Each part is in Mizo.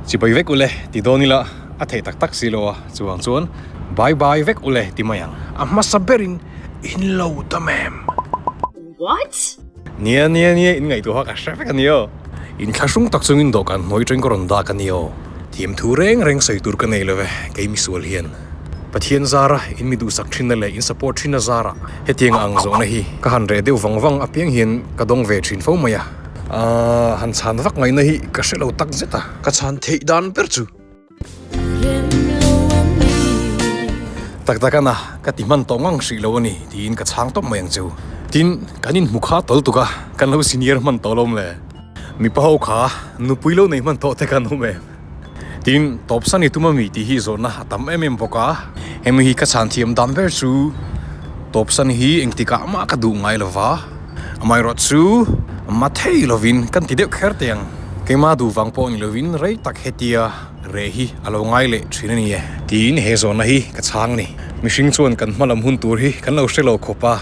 Chibai vek ule ti dawn ila a theih tak tak si lo a, chuvang chuan bye bye vek ule ti mai ang. A hmasa berin in lo dam em? What? Nia nia nia in ngaihtuah kha ka hre vek a ni aw. In thlahrung tak chungin dawhkan hnuai atangin ka rawn dak a ni aw. Thiam thu reng reng sawi tur ka nei lo ve kei misual hian. Pathian zara in mi duhsak thinna leh in support thinna zara hetiang ang zawhna hi ka han reh deuh vang vang apiang hian ka dawng ve thin fo mai a. Aaa han chhan vak ngaihna hi ka hre lo tak zet a. Ka chhan theih dan ber chu. Tak tak ana ka ti hman tawh ngang hrih lo a ni tiin ka chhang tawp mai ang chu. Tin, kan inhmu kha tawl tuk a, kan lo senior hman tawh lawm le. Mipa ho kha nupui lo nei hman tawh te kan awm em? Tin, tawp san i tum a mi tih hi zawhna a tam em em bawk a. Hemi hi ka chhan thiam dan ber chu tawp san hi engtikah mah ka duh ngai lo va. Amaherawh chu ma thei lovin kan ti deuh kher teh ang. Keimah duh vang pawh ni lovin rei tak hetia reh hi a lo ngai leh thin a ni e. Tiin he zawhna hi ka chhang a ni. Mihring chuan kan hma lam hun tur hi kan lo hre lo khawp a,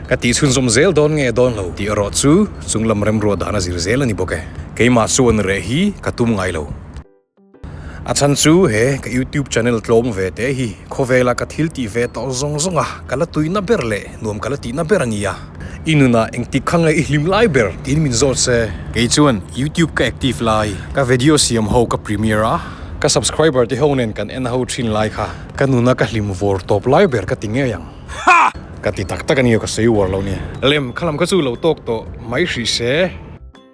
ka tih chhunzawm zel dawn nge dawn lo tih erawh chu chunglam remruah dan a zir zel a ni bawk e. Keimah chuan reh hi ka tum ngai lo. A chhan chu he ka YouTube channel tlawm ve te hi khawvela ka thil tih ve tawh zawng zawng a, ka la tuina ber leh nuam ka la tihna ber a ni a. I nunah engtik kha nge i hlim lai ber tiin min zawt se. Kei chuan YouTube ka active lai, ka video siam ho ka premiere a, ka subscriber te ho nen kan en ho thin lai kha ka nuna ka hlim vawr tawp lai ber ka ti ngei ang. Ka ti tak tak a ni, ka sawi uar lo nia. Lem kha lam kha chu lo tawk tawh mai hrih se.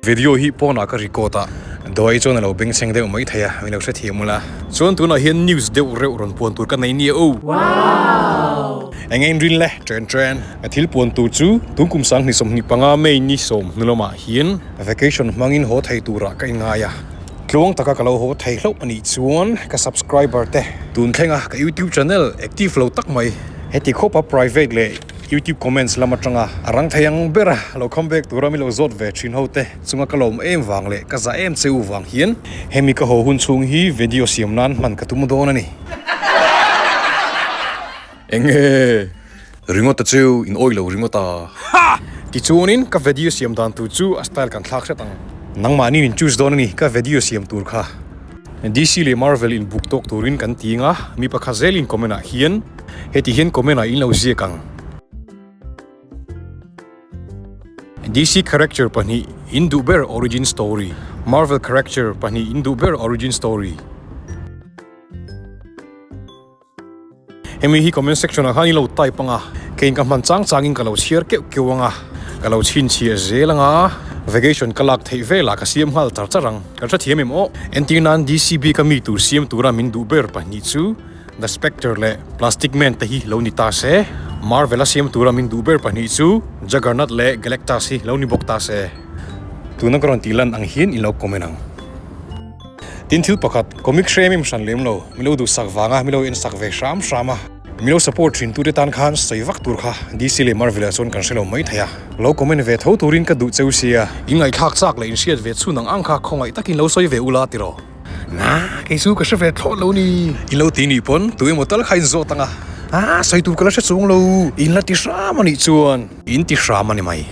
Video hi pawnah ka record a, Duai chuan a lo bengchheng deuh mai thei a, min lo hrethiam ula. Chuan tunah hian news deuh reuh rawn puan tur ka nei nia o. Eng nge inrin le? Ṭen ṭen. Ka thil puan tur chu tun kum 2025 May ni sawm hnu lamah hian vacation hmangin haw thei turah ka inngai a. Tluang taka ka lo haw thei hlauh a nih chuan ka subscriber te tun thlenga ka YouTube channel active lo tak mai heti khawpa private leh YouTube comments lam atanga a rang thei ang ber a, lo come back tura mi lo zawt ve thin ho te chunga ka lawm em vang leh ka za em che u vang hian hemi ka haw hun chhung hi video siam nan hman ka tum dawn a ni. Enge ringawt a cheu in awih lo ringawt a. Tichuanin ka video siam dan tur chu a style kan thlak hret ang. Nangmahni in choose dawn a ni ka video siam tur kha. DC leh Marvel in buk tawk turin kan ti ang a, mi pakhat zelin comment ah hian heti hian comment ah in lo ziak ang. DC character pahnih in duh ber origin story, Marvel character pahnih in duh ber origin story. Hemi hi comment section ah khan i lo type anga, keiin ka hman chang changin ka lo chhiar keuh keuh anga, ka lo chhinchhiah zel anga, vacation ka lak theih velah ka siam nghal char char ang, kan hrethiam em aw. Entir nan DCB ka mi tur siam tura min duh ber pahnih chu The Spectre leh Plastic Man te hi lo ni ta se, Marvel a siam tura min duh ber pahnih chu Juggernaut leh Galactus hi lo ni bawk ta se. Tuna ka rawn tih lan ang hian i lo comment ang. Tin thil pakhat, comic hre em em hran lem lo, mi lo duhsak vanga mi lo ensak ve hram hram a, mi lo support thin tute tan khan sawi vak tur kha DC leh Marvel ah chuan kan hre lo mai thei a, lo comment ve tho turin ka duh cheu sia. In ngaihthlak chak leh in hriat ve chhun ang ang kha khawngaih takin lo sawi ve ula tiraw. Na, kei chu ka hre ve thlawt lo ni. In lo ti nih pawn tu emaw tal kha in zawt ang a, ah sawi tur ka la hre chung lo, in la ti hram a nih chuan in ti hram a ni mai.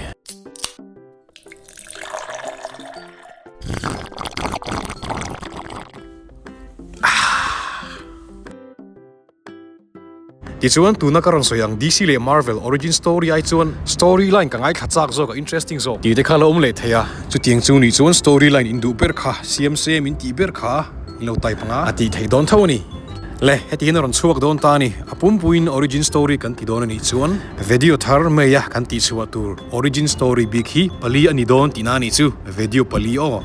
Tichuan tuna ka rawn sawi ang DC leh Marvel origin story ai chuan story line ka ngaithla chak zawk a interesting zawk tih te kha la awm leh thei a, chutiang chu nih chuan story line in duh ber kha siam se min tih ber kha in lo type ang a, a tih theih dawn tho a ni. Le heti hian a rawn chhuak dawn ta a ni, a pumpuiin origin story kan ti dawn a nih chuan video thar mai a kan tihchhuah tur. Origin story bik hi pali a ni dawn tihna a nih chu, video pali aw.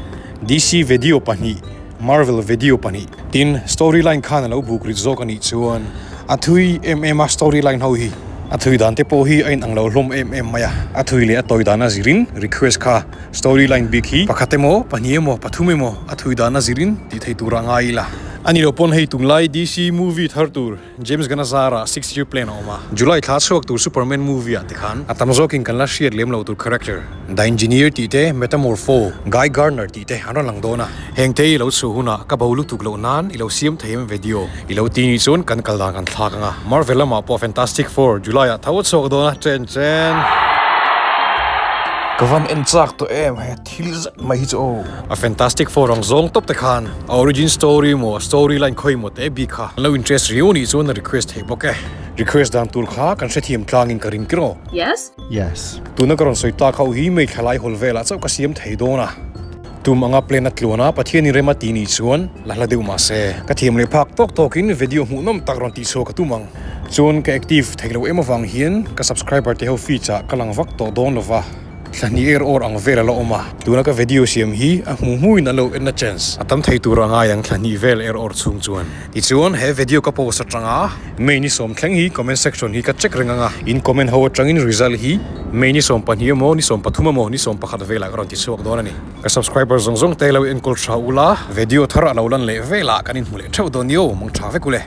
DC video pahnih, Marvel video pahnih. Tin, story line khan a lo buk rit zawk a nih chuan a thui em em a story line ho hi. A thui dan te pawh hi a inang lo hlawm em em mai a, a thui leh a tawi dan a zirin request kha story line bik hi pakhat emaw, pahnih emaw, pathum emaw a thui dan a zirin tih thei turah ngai ila. A ni lo pawn hei tunlai DC movie thar tur. James Gunn a zarah Six Year Plan a awm a, July thla chhuak tur Superman movie ah te khan a tam zawkin kan la hriat lem lo tur character, The Engineer tih te, Metamorpho, Guy Gardner tih te an rawn lang dawn a. Heng te i lo chhuah hunah ka bo lutuk loh nan i lo siam thei em video i lo ti nih chuan kan kal dan kan thlak ang a, Marvel lamah pawh Fantastic Four July ah tho a chhuak dawn a, chen chen. Ka van en chak tawh em he thil zet mai hi chu aw. A Fantastic Four ang zawng tawp te khan a origin story maw a story line khawi maw te bik kha an lo interest riau nih chuan a request thei bawk e. Request dan tur kha kan hrethiam tlangin ka ring kir aw. Yes. Yes. Tuna ka rawn sawi tak ho hi mei thlalai hawl velah chauh ka siam thei dawn a. Tum anga plan a tluan a, Pathian in rem a ti nih chuan la hla deuh mahse ka thiam leh phak tawk tawkin video hmuhnawm tak rawn tihchhuah ka tum ang. Chuan ka active theih loh em avang hian ka subscriber te ho feeds ah ka lang vak tawh dawn lova, thla hnih er awr ang vel a la awm a. Tuna ka video siam hi a hmu hmuin an lo enna chance a tam thei tur a ngai ang thla hnih vel er awr chhung chuan. Tichuan he video ka post atanga May ni sawm thleng hi comment section hi ka check reng ang a, in comment ho atangin result hi May ni 12 emaw ni 13 emaw ni 11 velah ka rawn ti chhuak dawn a ni. Ka subscriber zawng zawng te lo enkawl tha ula, video thar a lo lan leh velah kan inhmu leh theuh dawn ni aw, mang tha vek ule.